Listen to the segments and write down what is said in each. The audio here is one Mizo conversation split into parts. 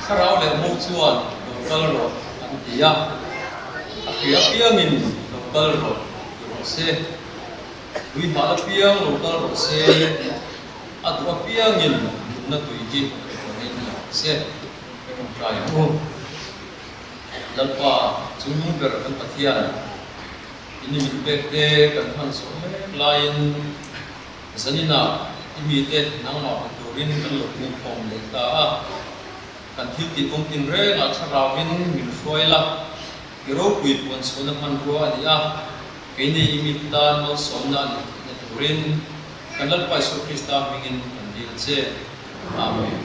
Thlarau leh mo chuan lo kal rawh an ti a, a hria apiangin lo kal rawh ti rawh se. Tui hal apiang lo kal rawh se, a duh apiangin nunna tui hi rawn la ang se. Ka tawngtai ang u. Lalpa, chungnung ber kan Pathian, i ni min pek te kan hman zawh mek laiin zaninah i mite nangmah hmu turin kan lo pungkhawm leh ta a. Kan thil tih kawng tinrengah thlarauin min hruai la, i ropui puan chhuahna hmanrua a ni a, keini i mit tan malsawmna a nih theihna turin kan Lalpa Isua Krista hmingin kan dil che. Amen.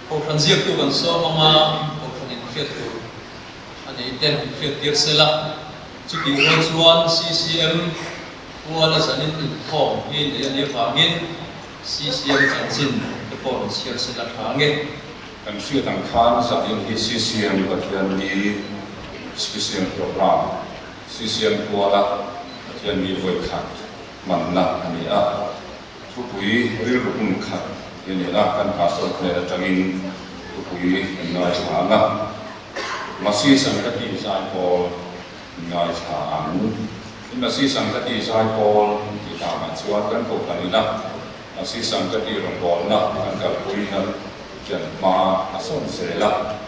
Kohhran ziaktu kan sawm anga kohhran inhriat tur a nei te inhriat tir se la, chutih rual chuan CCM puala zanin inkhawm hi nei a nih avangin CCM chanchin te pawh rawn chhiar se la tha ange. Kan hriat ang khan zanin hi CCM Pathian Ni Special Programme, CCM puala Pathian Ni vawikhat hmanna a ni a. Thupui rilru hmun khat hi a ni a, kan pastor hnen atangin thupui kan ngaithla ang a, Masi Sangkati Zaipawl kan ngaithla ang. I Masi Sangkati Zaipawl tih danah chuan kan kohhran ina Masi Sangkati rawngbawlna kan kalpui na hian hma a sawn zel a,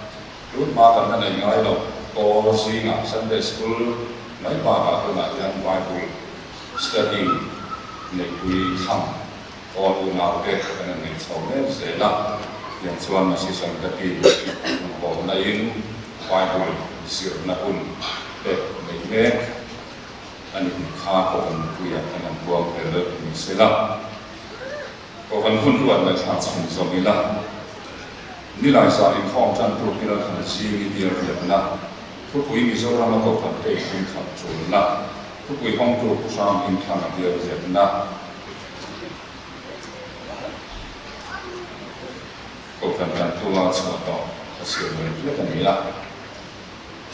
tun hma kan la nei ngai lo. Pawl zingah Sunday School mai bakah tunah hian Bible Study neihpui tham awl unaute kan han nei chho mek zel a, tiang chuan Masi Sangkati rawngbawlna in Bible zirna hun te nei mek a ni tih kha Kohhran mipuiah kan han puang tel ni se la. Kohhran hun ruat ngaihthlak chhun zawm ila, Nilai zah inkhawm tantu Pilalthana zing i bial riatna, Thupui Mizorama Kohhran te inhmingkhat tulna, Thupui hawngtu Pu Hrang Hmingthanga bial riatna, Kohhran tantua chhuah tawh ka siam reng hlek a ni a.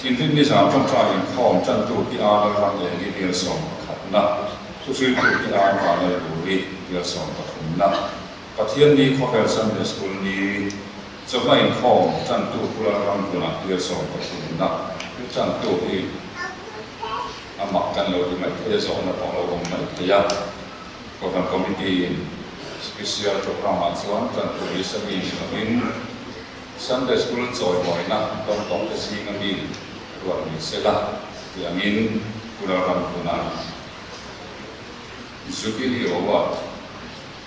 Inrinni zan tawngtai inkhawm tantu Pi A Lalramliani bial 11na, thuhriltu Pi A Vanlalburi bial 13na, Pathianni Khawvel Sunday School ni chawhma inkhawm tantu Pu Lalramhluna bial 13na hi tantu hi a mak kan lo ti mai thei a, zawhna pawh a lo awm mai thei a. Kohhran Committee in Special Programme ah chuan tantu hi sami ni lovin, Sunday School chawimawina dawng tawk te zinga mi ruat ni se la ti angin Pu Lalramhluna Jubilee Award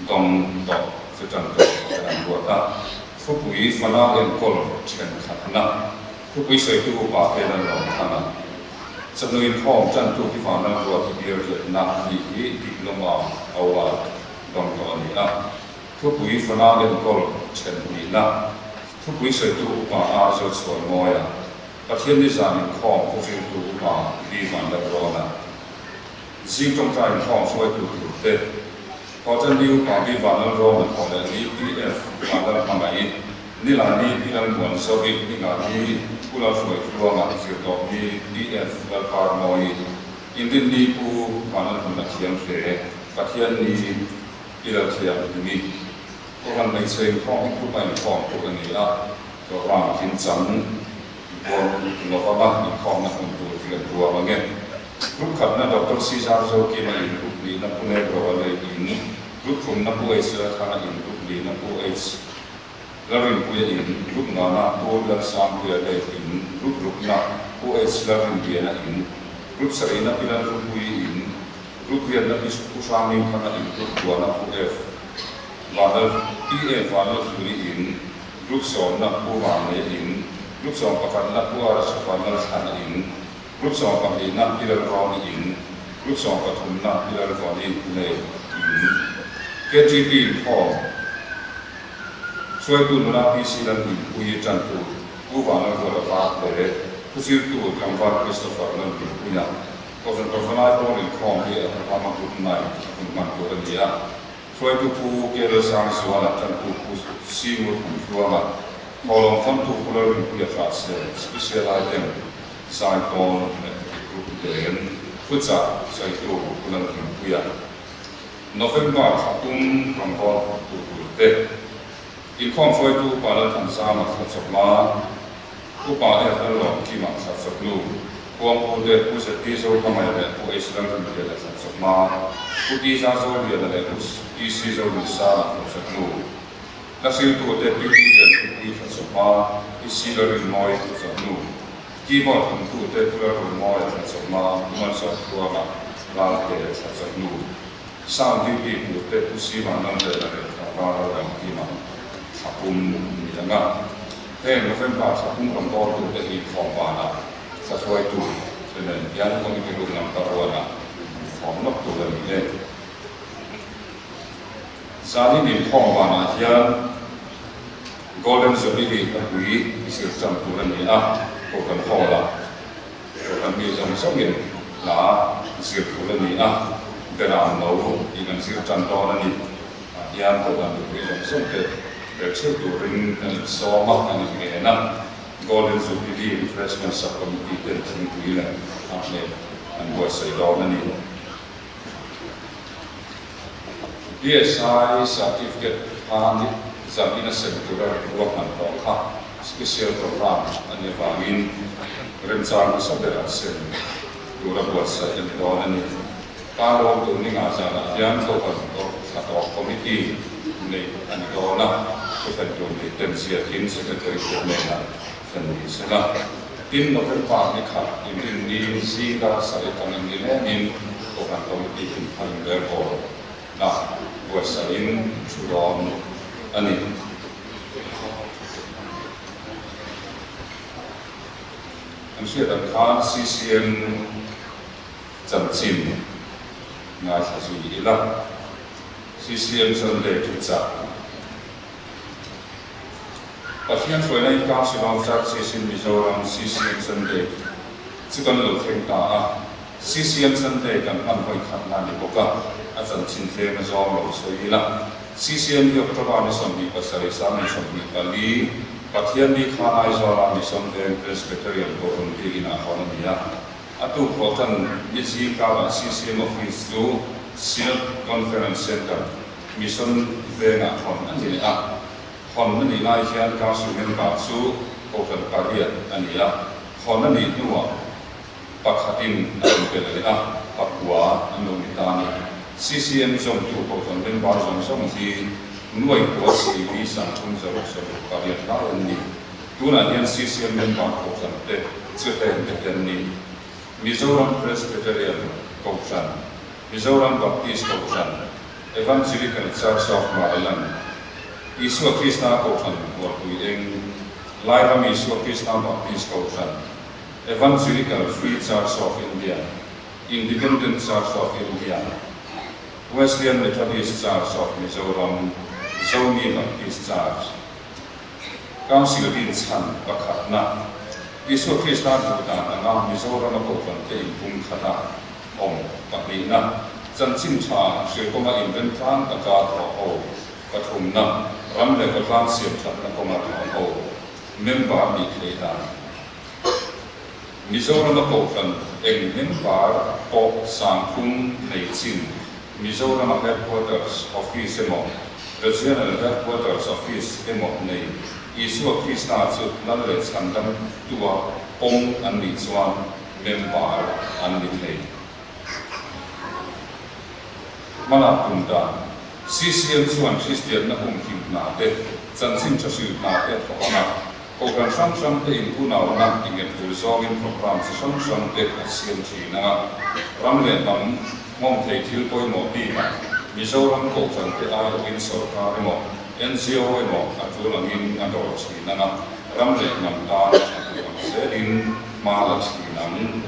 dawng tawh chu tan tur kan an ruat a. Thupui fanau enkawl thenkhatna thupui sawitu upa te lan lawm than a. Chawhnu inkhawm tantu hi vanlal ruat hi bial riatna tih hi Diploma Award dawng tawh a ni a. Thupui fanau enkawl then hnihna, thupui sawitu upa a zo chhuan mawi a, Pathian ni zan inkhawm thuhriltu upa Pi Van Lalrawna, zing tawngtai inkhawm hruaitu tur te, Hotel ni upa Pi Van Lalrawna thawh leh ni PF Van Lalhmangaih, Nilai ni Pi Lalmuan Zovi, Ninga ni Pu Lalhruaitluanga, Zirtawp ni PF Lalparmawi, Inrin ni Pu Van Lalhmun a thiam hle, Pathian ni I lo thiam i mi. Kohhran hmeichhe inkhawm hi group a inkhawm tur a ni a, program kim chang dawn lovanga inkhawmna hmun tur hi kan ruam ang e. Group khatna Doctor Caesar Zokima in group lihna Pu Negro a lei in, group thumna Pu H Lalthana in group lihna Pu H Lalrinpuia in, group ngana Pu Lalsangpuia lei in, group rukna Pu H Lalrinliana in, group sarihna Pi Lalrupuii in, Group riatna hi Pu Hrangmingthanga in Group kuana Pu F. Vanlal Pi A Vanlalhluni in, Group sawmna Pu Vanneia in, Group 11na Pu R Vanlal Thlana in, Group 12na Pi Lalrawni in, Group 13na Pi Lalvawni Nei in, KTP inkhawm hruaitu nula PC Lalhlimpuii tantu Pu Vanlalruala Varte, Thuzirtu Tlangval Christopher Lalhlimpuia. Kohhran Kohhranai pawl inkhawm hi Abrahama Group Night a hun hman tur a ni a. Hruaitu Pu Kelesangzuala, Tantu Pu Singur Thantluanga, Thawhlawm Thamtu Pu Lalrinpuia Hrahse, Special Item, Zai Pawl leh Group Den, Thuchah Sawitu Pu Lalrinpuia. November thla pum rawngbâwl thawktu turte. Inkhawm hruaitu Upa Lalthanzama Thlatchawpma, Upa F Lalawmkima Thlatchawpnu, Khuangpu te Pu ZT Zohmangaih leh Pu H Lalrinliana Thlatchawpma, Pu T Zazoliana leh Pu TC Zonunsanga Thlatchawpnu, Hla hriltu te Pi T Lianthupui Thlatchawpma, Pi C Lalrinmawii Thlatchawpnu, Keyboard humtu te Pu Lalrunmawia Thlatchawpma, Pu Malsawmtluanga Ralte Thlatchawpnu, Sound duty tur te Pu Sivan Lalvela leh Tlangval Lalramkima Thlapum ni ang a. Heng November Thlapum rawn dawr tur te hi inkhawm banah thla hruaitu te nen hian committee room number one-ah inkhawm lawk tur a ni e. Zanin inkhawm banah hian Golden Jubilee hlapui zir tan tur a ni a, Kohhran Hall-ah Kohhran mi zawng zawngin hla zir tur a ni a, Beram no tih kan zir tan dawn a ni. Tah hian Kohhran mipui zawng zawng te tel theuh turin kan insawm a, kan inngen a. Golden Jubilee Refreshment Sub-Committee ten thingpui leh hnahhneh an buatsaih dawn a ni. BSI certificate kha ni zan in a sem tura ruahman tawh kha special program a nih avangin remchang hmasa berah sem tura buatsaih a ni dawn a ni. Ka lawm tur ni ngah zanah hian Kohhran Tawrh Thla Tawh Committee neih a ni dawn a, thuhlen tur nei ten ziakin Secretary te hnenah thlen ni sela. Tin, November ni khat inrinni zinga sarih tangin ni lengin Kohhran Committee inphal inrelbawl na buatsaihin thu dawn a ni. An hriat ang khan CCM chanchin ngaithla zui ila, CCM Sunday thuchah. Pathian hruaina in Council of Churches in Mizoram, CCM Sunday chu kan lo thleng ta a. CCM Sunday kan hman hawi khatna a ni bawk a, a chanchin tlem a zawng lo sawi ila. CCM hi October ni 27 sang ni 24, Pathian ni khan Aizawla Mission Veng Presbyterian Kohhran Biak Inah hawn a ni a. A tuk hlawh tan ni zingkarah CCM Office chu Synod Conference Centre, Mission Vengah hawn a ni leh a. Hawn a nih lai hian Council member chu Kohhran pariat a ni a, hawn a nih hnuah pakhatin a rawn belh leh a, pakua an lo ni ta a ni. CCM zawmtu Kohhran member zawng zawng hi nuai kua sili 368 lai an ni. Tunah hian CCM member Kohhran te chu heng te hi an ni, Mizoram Presbyterian Kohhran, Mizoram Baptist Kohhran, Evangelical Church of Maraland, Isua Krista Kohhran Hualpui Eng, Lairam Isua Krista Baptist Kohhran, Evangelical Free Church of India, Independent Church of India, Wesleyan Methodist Church of Mizoram, Zomi Baptist Church. Council din chhan pakhatna, Isua Krista duh dan anga Mizorama Kohhran te inpum khata awm pahnihna, chanchin tha hrilkawnga inrem tlang taka thawh ho pathumna, ram leh khawtlang siam thatna kawnga thawh ho member nih theih dan. Mizorama Kohhran eng member pawh 3000 nei chin Mizorama Headquarters Office emaw Regional Headquarters Office emaw nei Isua Krista chu lal leh chhandam tua pawm an nih chuan member an ni thei. Hmalak tum dan, CCM chuan Kristianna humhim hna te, chanchin tha hrilh hna te a thawk ang a, Kohhran hrang hrang te inpunauna tinghet tur zawngin programme chi hrang hrang te a siam thin ang a, ram leh hnam nghawng thei thil pawimawh bikah Mizoram Kohhran te aiawhin sorkar emaw NGO emaw a tul angin a dawr thin ang a, ram leh hnam tan a tha duh ang zelin hma la thin ang.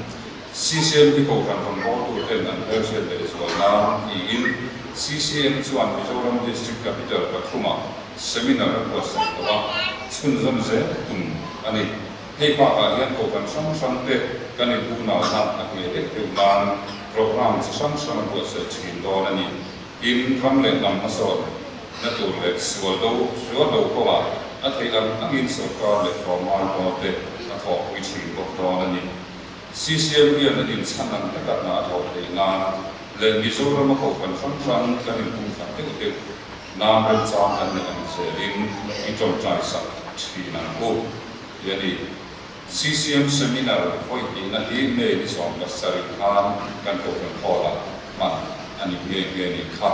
CCM hi Kohhran rawngbawltu ten an hmelhriat leh zual nan tiin CCM chuan Mizoram District Capital pathumah Seminar a buatsaih tawh a, chhunzawm zel tum a ni. Hei bakah hian Kohhran hrang hrang te kan inunauna a hmeh deuh deuh nan programme chi hrang hrang a buatsaih thin dawn a ni. Tin, ram leh hnam hmasawn na tur leh sual do sual do kawngah a theih ang angin sorkar leh tlawmngai pawl te a thawhpui thin bawk dawn a ni. CCM hian a inchhan ang taka hna a thawh theih nan leh Mizorama Kohhran hrang hrang kan inpumkhat deuh deuh. Nan remchang kan neih ang zelin i tawngtai sak thin ang u ti a ni. CCM Seminar vawi hnihna hi May ni 17 khan kan Kohhran Hall-ah hman a ni nghe nghe ni kha.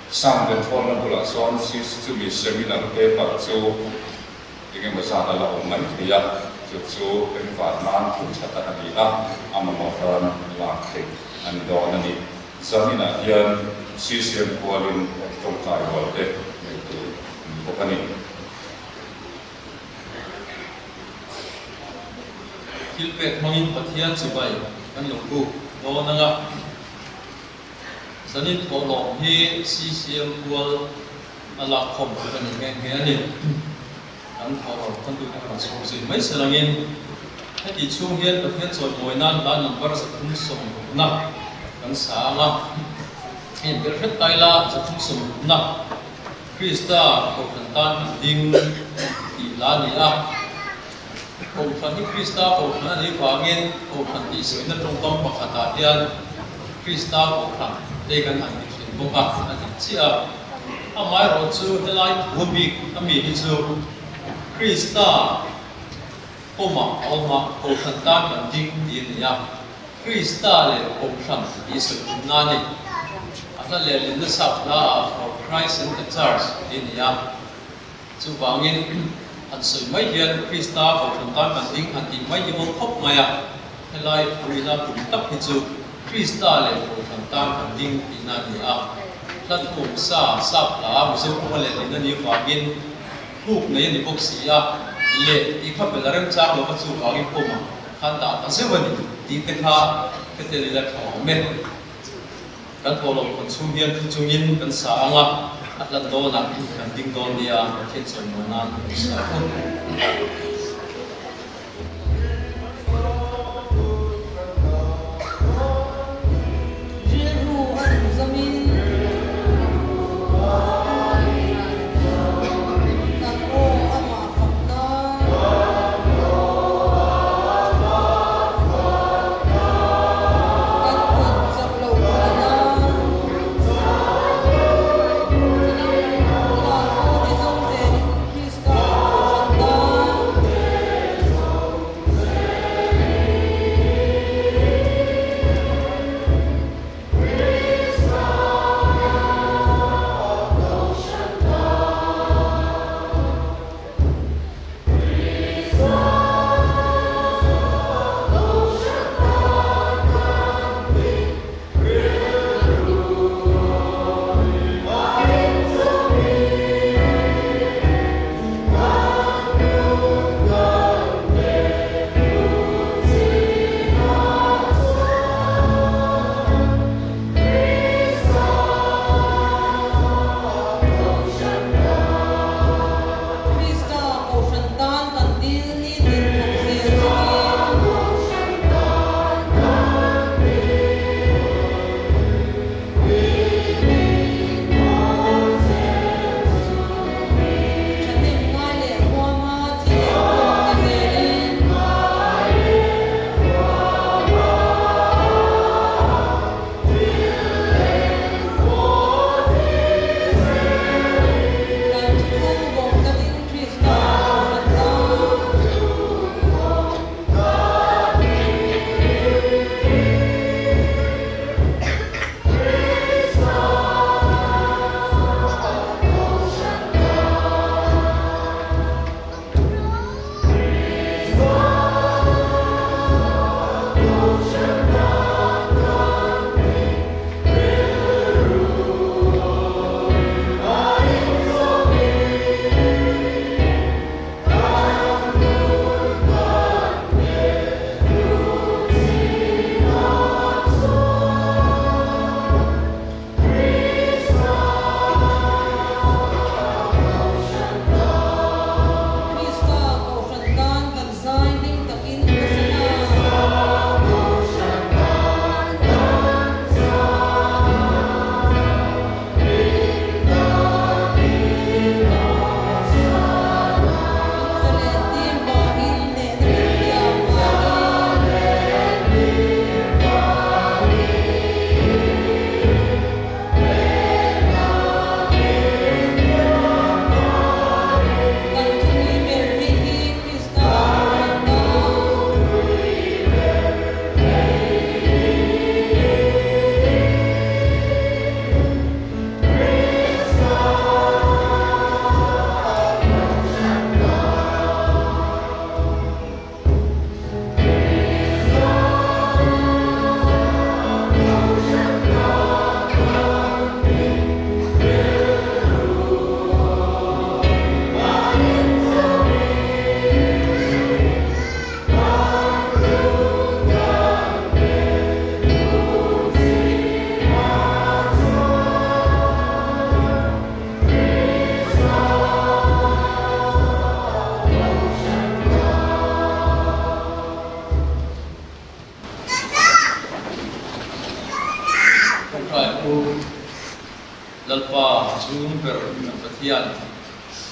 Sound control-na bulah chuan chumi seminar paper chu engemaw zat a la awm mai thei a, chu chu engvan nan thil tha tak a ni a, a mamawh tan lak theih a ni dawn a ni. Zaninah hian CCM kualin tawngtai rual te nei tur a ni bawk a ni. Thil pek hmangin Pathian chibai kan lo buk dawn ang a. Zanin thawhlawm hi CCM kual a lak khawm tur a ni nghe nghe a ni. Kan thawhlawm thawntute kan chhawm zui mai se langin heti chhung hian Pathian chawimawi nan hla number 360 kan sa ang a. Heng ber hret ta ila 360 Krista Kohhran tan kan ding tih hla a ni a. Kohhran hi Krista Kohhran a nih vangin Kohhran tih sawina tawngkam pakhatah hian Krista Kohhran te kan han ti thin bawk a, a dik chiah a. Amaherawh chu helai thu bik a mi hi chu Krista pawmah a awm a, Kohhran tan kan ding tih a ni a. Krista leh Kohhran tih sawi tumna a ni. A hla lehlinna sap hlaah For Christ and the Church tih a ni a. Chuvangin han sawi mai hian Krista Kohhran tan kan ding han tih mai hi awl khawp mai a. Helai thuina tum tak hi chu Krista leh Kohhran tan kan ding tihna a ni a. Hla thuam sa sap hla Mizo kawnga lehlinna ni vangin hluk nei a ni bawk si a, leh tih kha bel a remchang lova chuvangin pawmah khan dah ta zeuh a ni tih te kha hretel ila tha awm e. Kan thawh loh khawn chhung hian thu chungin kan sa ang a, a hlan dawnah kan ding dawn nia Pathian chawimawi nan kan sa u. Rilru a inzamin kan aw amah fak nan. Kan kut chak loh pui nan. Hla thu i zawm velin Krista kohhran tan. Lalpa chung ber kan Pathian,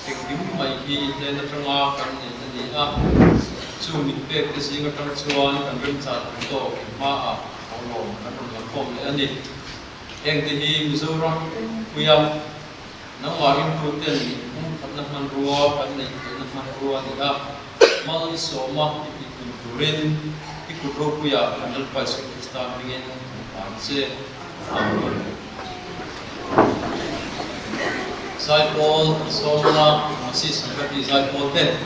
engkim mai hi i hnen atanga kan neih a ni a, chu min pek te zing atang chuan kan remchan ang tawk i hmaah thawhlawm kan rawn la khawm leh a ni. Hengte hi Mizoram pumpuia nangmah ringtuten inpumkhatna hmanrua kan neih theihna hmanrua a ni a, mal i sawma i tihpun turin i kut ropuia kan Lalpa Isua Krista hmingin kan hlan che. Amen. Zaipawl sawmna Masi Sangkati Zaipawl te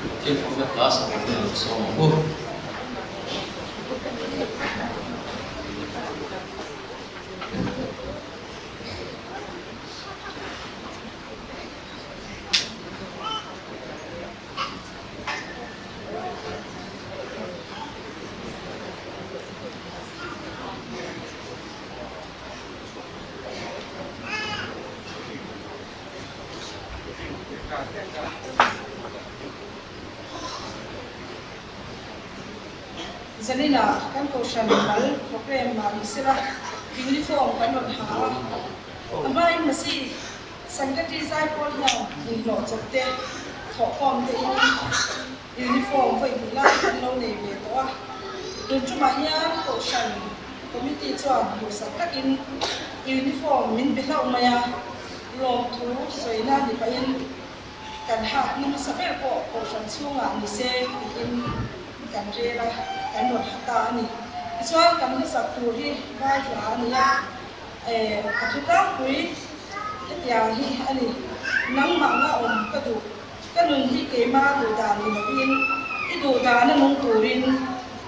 Pathian fakna hla sak turin an lo sawm ang u. Zanina kan kohhran mal program mah ni sela uniform kan rawn ha a, a hmain Masi Sankati Zaipawl hian inhlawh chawp te thawhkhawm te in uniform vawi hnih lai kan lo nei ve tawh a, tun tumah hian kohhran committee chuan duhsak takin uniform min pe hlauh mai a, lawmthu sawina ni pahin Kan hakna hmasa ber pawh Kohhran chhungah ni se tiin kan rel a, kan rawn ha ta a ni. Tichuan kan hmasak tur hi vai hla a ni a, a thu tlangpui hetiang hi a ni, Nangmah nga awm ka duh, ka nun hi keima duh dan ni lovin i duh dana nung turin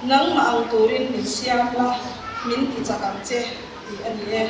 nangmah ang turin min siam la, min ti chak ang che tih a ni e.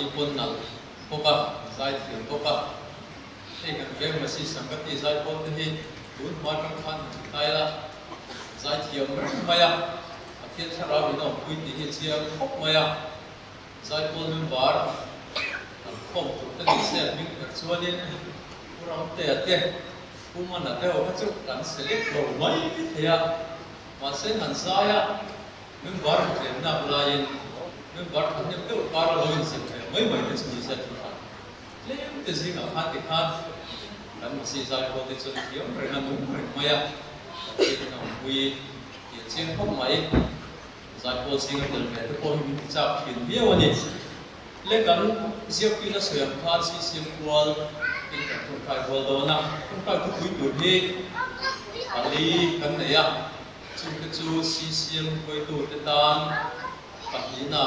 Anmahni pawn nalh bawk a, zaithiam bawk a. Hei kan veng Masi Sangati zaipawl te hi tun hma atang khan han ti ta ila, zaithiam reng mai a, Pathian thlarau in a awmpui tih hi a chiang khawp mai a. Zaipawl member an khawm tur te ni se an hming ber chuanin Pu Ramtea te, Pu Mana te ho kha chu kan select lo mai thei a, mahse han zai a, member tlem nak laiin member thahnem deuh kara lo inzep ve mai mai te chu ni se thu hran tlem te zingah khan tikhan kan Masi zaipawl te chuan thiam reng a nung reng mai a, Pathianin a awmpui tih a chiang khawp mai. Zaipawl zinga tel ve te pawh hi min ti chak thin viau a ni. Le kan ziaktuina sawi ang khan CCM kual in kan tawngtai rual dawn a, tawngtai thupui tur hi pali kan nei a, chungte chu CCM hruaitute tan pahnihna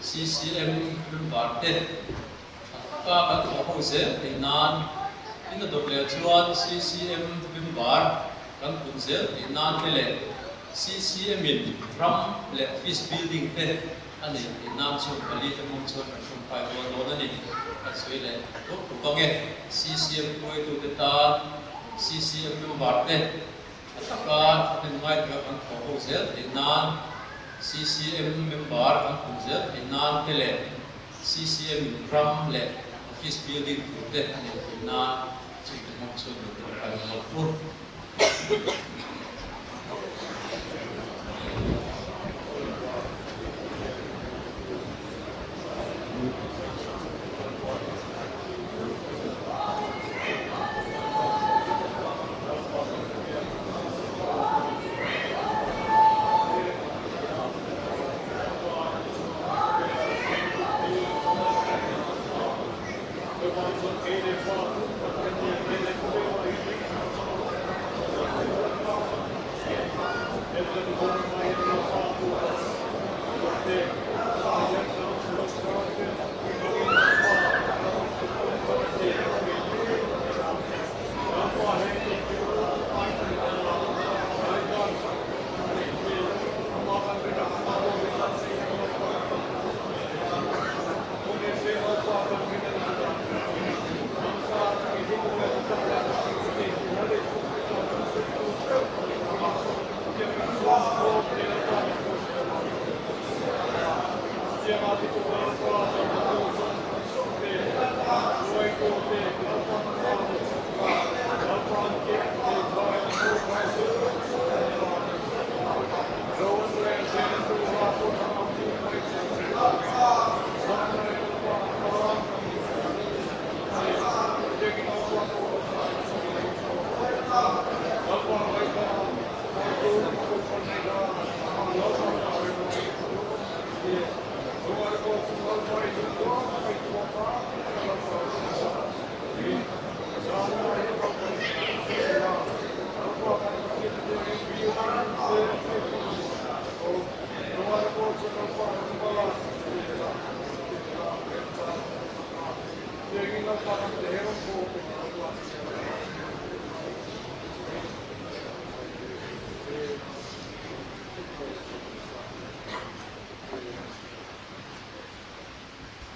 CCM member te tha taka kan thawh ho zel theih nan in a dawt leh chuan CCM member kan pun zel theih nan te leh CCM in ram leh office building te a neih theih nan chu pali te hmang chuan kan tawngtai rual dawn a ni. Kan sawi leh tuk tuk ang e. CCM hruaitute tan CCM member te tha taka thahnem ngai taka kan thawh ho zel theih nan CCM member kan pun zel theih nan te leh CCM in ram leh office building tur te a neih theih nan chungte hmang chuan min tawngtai rual fur.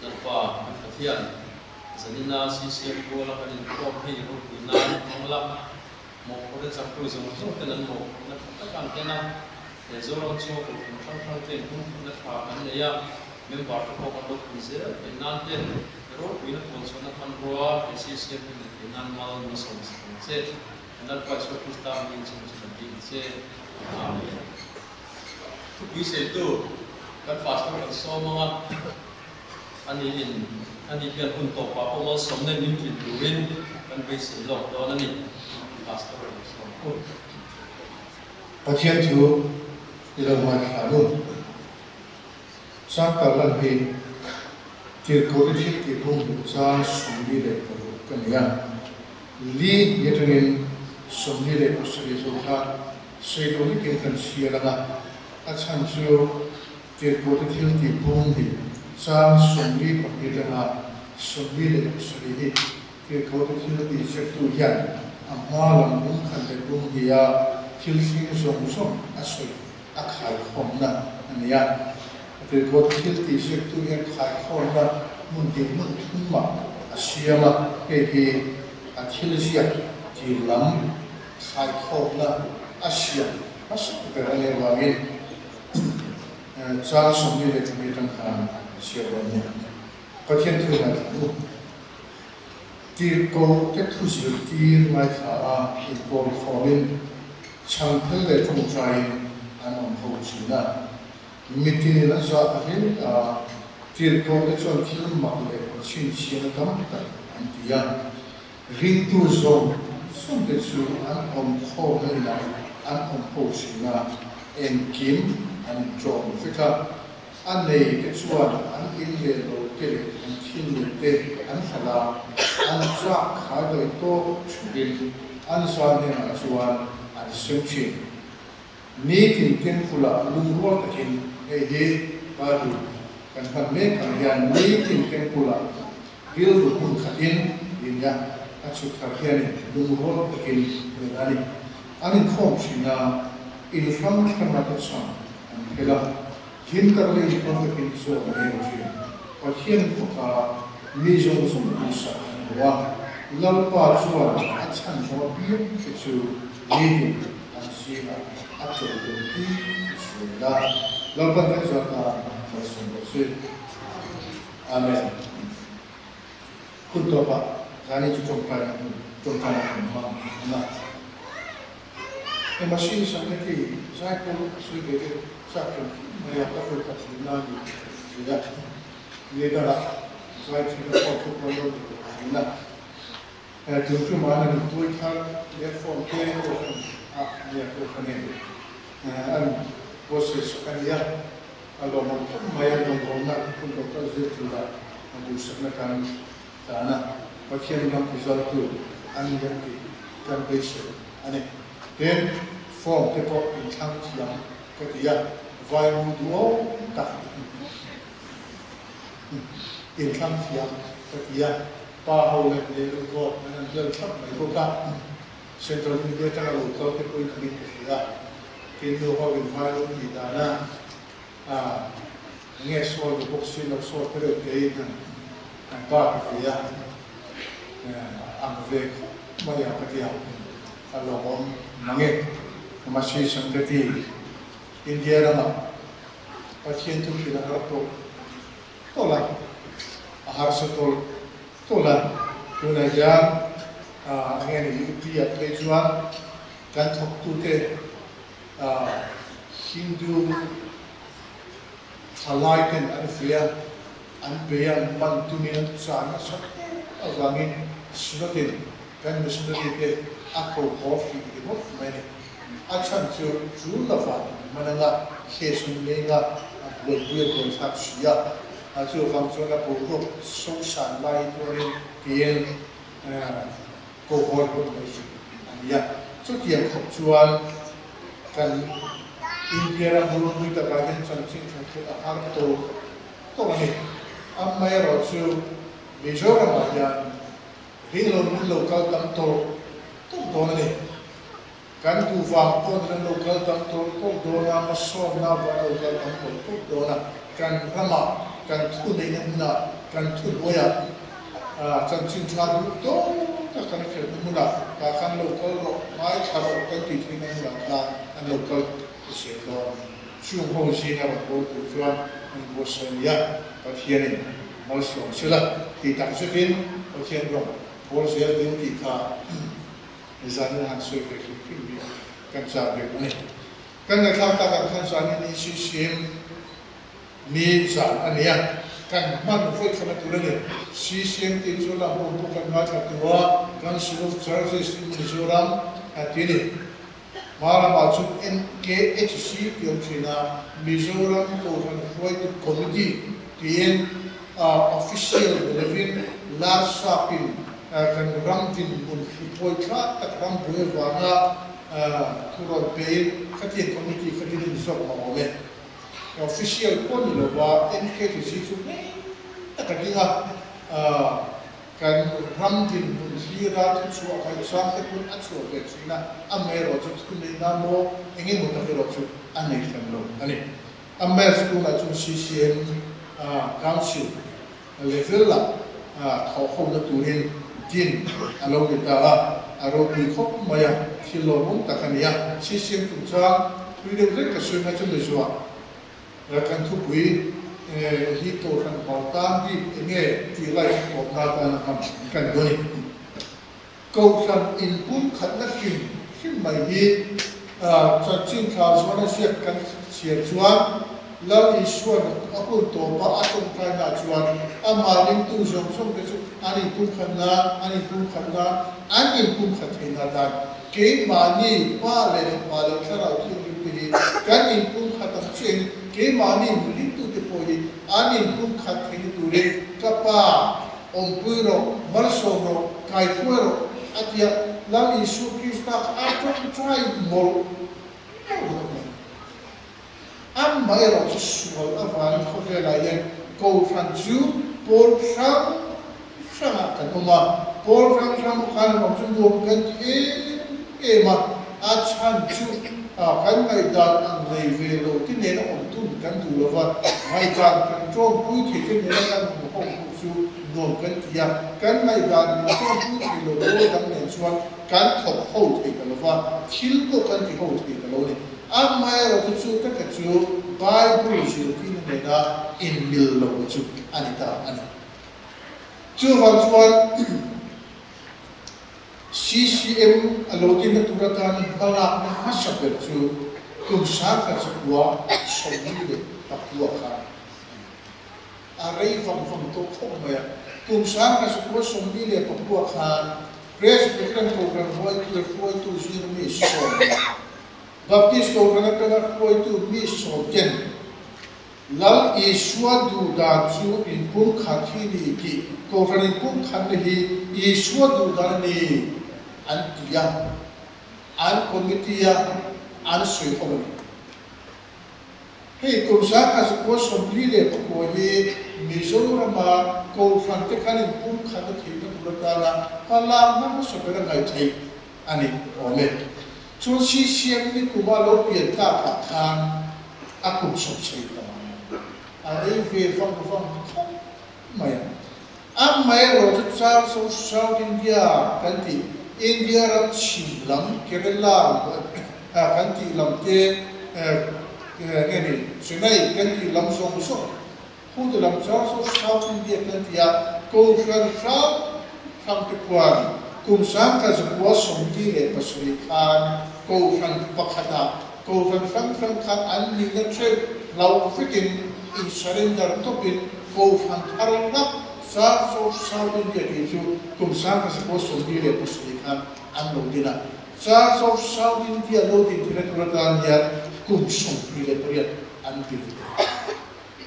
Lalpa kan Pathian, zanina CCM ruala kan inkhawm hei ropui nan hmang la, mawhphurhna chaktu zawng zawng ten an mawhphurhna tha tak an hlen a, he Zoram chhunga kohhran hrang hrang ten hmungphurhna tha kan nei a, member te pawh kan lo pun zel theih nan te ropuina puanchhuahna hmanrua he CCM hi nei theih nan mal min sawm sak ang che. Lalpa Isua Krista hmingin chung chu kan ding che. Amen. Thupui seitu kan pastor kan sawm ang a, ani in ani hian hun tawpah pawh malsawmna in min tlin turin kan beisei lawk dawn a ni. Pastor kan sawm u. Pathian chu i lo ngaithla nu. Changkar lan hi Tirhkohte thil tih bung hmuh chang 46 ka nei a. Li ni atangin 27 zo kha sawi lo lekin kan chhiar ang a, a chhan chu Tirhkohte thil tih bung hnih chang 42 atanga 47 hi Tirhkohte thil tih ziaktu hian a hma lam bung khat leh bung hniha thil thleng zawng zawng a sawi a khaikhawmna a ni a. Tirhkohte thil tih ziaktu hian khaikhawmna. Hmun hnih hmun thumah a siam a, hei hi a thil ziak tir lam thlaikhawpna a siam hmasa ber a nih avangin chang 22 atang khan a chhiar dawn a ni. Pathian thu ngaithla u. Tirhkoh te thu zirtir ngaithla a inpawl khawmin chhangphel leh tawngtaiin an awm ho thin a. Mitin an zah ta hle a, tirhkoh te chuan thil mak leh chhinchhiahna tam tak an ti a. Ringtu zawng zawng te chu an awm khawmna inah an awm ho thin a, engkim an inṭawm vek a. A nei te chuan an in leh lo te leh an thil nei te an hralh a, an chak khai daih tawk theuhin an zan hnenah chuan an sem thin. Nitin temple-ah lungrual takin hei hi Bible kan hman mek ang hian nitin temple-ah rilru hmun khatin nia a chhut thar hianin lungrual takin rin a ni. An inkhawm thin a, in hrang hranga te chhang an phel a, hlim tak leh inkhawm takin chaw an ei thin. Pathian faka mi zawng zawng duhsak an hmu a, Lalpa chuan a chhan hlawh apiang te chu nitin an zingah a chawi dawn tih zel a, Lalpan kan zat nan malsawm rawh se. Amen. Hun tawpah zani chu tawngtaina hun tawngtaina kan hmang ang a. He machine sang te khi zai pawh a sawi ve deuh chak hrim hrim mai a, ka vawi khat hlim na a ni ti a, ni dangah zai thin a phone te pawh an lo ni tawh thin a. Tun tum ah an intuai thar platform te kohhran ah nia kohhranin an buatsaih sak a nia, a lawmawm khawp mai a, rawngbawlna hun lo kal zir tura duhsakna kan tlan a, Pathian ram tizaltu an ni ang tih kan beisei a ni. Tin, form te pawh inthlang thiam ka ti a, vai mu duhawm tak inthlang thiam ka ti a. Pa ho leh leh God an an vel thlap mai bawk a, Central India atanga lo kal te pawhin an inpe hle a, tin nu ho in vai lo tih dan a, eng nge sawi ni bawk si lo sawi te reuh te in an pa ti ve a, ang ve khawp mai a ka ti a, a lawmawm mang e. Masi Sankati, India ramah Pathian thu hrilh a har tawh. Tawlh a, a harsa tawlh tawlh a. Tunah hian eng nge ni UP ah phei chuan kan thawktute Hindu thalai ten an ve a, an bei a, an man tumin an chan nasa em avangin Synod-in kan missionary te a ko haw hrih ringawt mai a ni. A chhan chu tul lovah man anga case an nei anga a buaipui a buaithlak si a, a chuvang chuan a boruak sosan lai tuarin tiin ko hawi hawi mai hi a ni a. Chutiang khawp chuan kan India ram runpui takah hian chanchin tha thil a har tawh tawh a ni. Amaherawhchu Mizoramah hian Ringlo min lo kal tam tawlh tawlh dawn a ni. Kan duh vang pawh ni lo kal tam tawlh tawlh dawn a, hmasawnna vang lo kal tam tawlh tawlh dawn a. Kan ramah, kan thu neihna hmunah, kan thu hnuaiah chanchin tha duh tawk tak kan khelhna hmunah tah khan lo kal rawh, ngaithla rawh kan tih theihna hmunah khan an lo kal zel dawn. Chung ho zinga rawn bawl tur chuan an buatsaih a ni a, Pathianin Malsawm sela tih tak zetin Pathian rawng bawl zel ding tih kha zanin han sawi ve hrim hrim hi kan chak bik a ni. Kan ngaihthlak tak ang khan zanin ni CCM ni zan a ni a, kan hman vawi thla na tur a ni. CCM tih chu la hmu pawh kan ngaithla tu a, Council of Churches in Mizoram a ti a ni. Hma lamah chuan MKHC tih awm thin a, Mizoram Kohhran Hruaitu Committee tiin official ni lovin Larsapin kan ram dinhmun hripawi thlak tak ram buai avanga thu rawn pein khatiang committee kha din zawk a awm e. Official pawh ni lova MKHC chu ngei tak a ding a. Kan ram dinhmun hlira thuchhuah ngaihchang te pawn a chhuah ve thin a, amaherawh chu thu neihna maw eng emaw tak erawh chu a nei hran lo a ni. Amaherawh chu tunah chuan CCM Council level ah thawh ho na turin din a lo ni ta a, a ropui khawp mai a, thil lawmawm tak a ni a. CCM chungchang thui deuh hlek ka sawi mai chu mizuah kan thupui hi Kohhran hmar tan bik enge tih lai tawpna atana hman kan duh a ni. Kohhran inpumkhatna hrim hrim mai hi chanchin thla zuan a ziak kan chhiar chuan Lal Isua'n a hun tawpa a tawngtainaah chuan amah ringtu zawng zawng te chu an inpumkhat nan, an inpumkhat nan, an inpumkhat theih na dan keimahni Pa leh Fapa leh Thlarau Thianghlim te hi kan inpumkhat ang chiahin keimahni ringtute pawh hi an inpumkhat theihna turin ka Pa Awmpui rawh, malsawm rawh, kaihruai rawh, a ti a, Lal Isua Krista kha a tawngtai mawlh mawlh a ni. Amah erawh chu sual avangin khawvelah hian Kohhran chu pawl hrang hrangah kan awm a, pawl hrang hrang khan an awm chu nuam kan ti em em a, a chhan chu kan ngaihdan ang nei ve lo te nena awm tum kan duh lo va, ngaihdan kan tawmpui thei te nena kan awm ho pawh chu nuam kan ti a, kan ngaihdan min tawmpui thei lo pawl dang nen chuan kan thawk ho thei ta lo va, thil pawh kan ti ho thei ta lo a ni. Amaherawhchu chu taka chu Bible zirtirna nena inmil lo chu a ni ta a ni. Chuvang chuan CCM a lo dinna tur atana hmalakna hmasa ber chu kum sangkhat zakua 44 khan a ni. A rei vang vang tawh khawp mai a, kum 1949 khan Presbyterian Kohhran hruaitu zir mi sawm leh Baptist Kohhran atanga hruaitu mi sawm ten Lal Isua duh dan chu inpumkhat hi ni tih Kohhran inpumkhatna hi Isua duh dan a ni an ti a, an committee a an sawi ho a ni. Hei kum 1949 hi Mizorama Kohhran te khan inpumkhatna theihna tur atana hmalakna hmasa ber a ngaih theih a ni awm e. Chuan CCM ni kuma lo pian tlakah khan a kum sawmsei ta a rei ve vang vang khawp mai a. Amaherawh chu Church of South India kan tih, India ram chhim lam, Kerala kan tih lam te, nge ni, Chennai kan tih lam zawng zawng, khu te lam Church of South India kan tih a, Kohhran hrang hrang te khuan kum 1947 khan Kohhran pakhatah Kohhran hrang hrang khan an nihna theuh hlauh vekin in surrender tawpin Kohhran thar hlak Church of South India tih chu kum 1947 khan an lo din a. Church of South India lo din theihna tur atan hian kum 28 an dil tawh.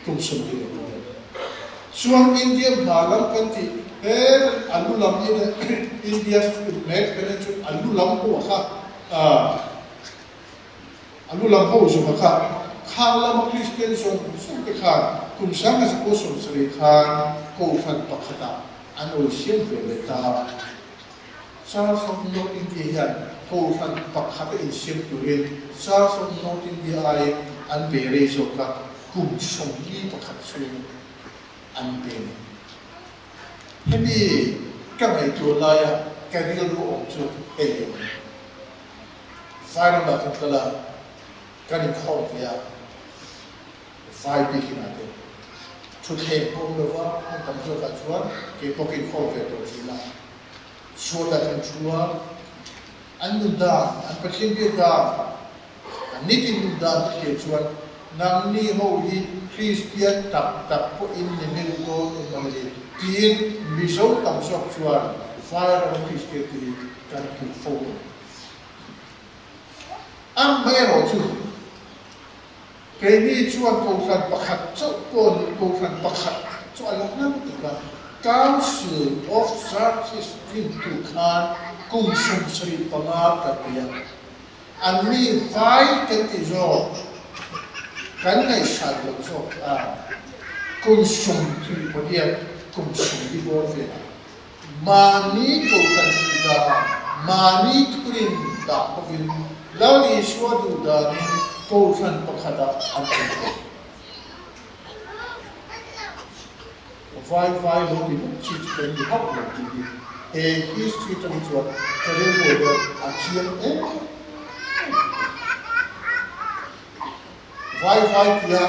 Kum 28. Chuan India hma lam kan tih he a lu lam India mek chu a lu lam pawh kha A lu lam ho zawng kha khang lama Kristian zawng zawng te khan kum 1970 khan Kohhran pakhatah an awi siam ve leh ta a. Church of North India hian Kohhran pakhata insiam turin Church of North India aiin an bei rei zawk a, kum 41 chhung an pe a ni. Hemi ka ngaihtuah laia ka rilru awm chu hei hi a ni. Vairamah kan kal a, kan inkhawm ve a, vai bikin ah te thutthleng pawh awm lova hmun tam zawkah chuan kei pawh ka inkhawm ve tawh thin a. Chhuatah kan thu a, an nun dan, an Pathian biak dan, an nitin nun dan te thlir chuan nangni ho hi Kristian tak tak pawhin ni meuh dawn em ang ni tiin Mizo tam zawk chuan Vairama Kristian te hi kan puh fo a ni. Amaherawh chu, keini chuan Kohhran pakhat chauh pawh ni, Kohhran pakhat chu a la hna lutuk a, Council of Churches dintu khan kum 75 kan nei a, an mi vai kan tih zawk, kan ngaihsan loh zawk a, kum 28, kum 40 bawr velah. Mahni Kohhran tih dan, mahni thurin dah hovin Lal Isua duh danin Kohhran pakhatah an awm thei. Vai vai lo ti ngawt chi chu kan ni hauh lo tih hi he history atang hi chuan ka rilru hian a chiang em em. Vai vai tia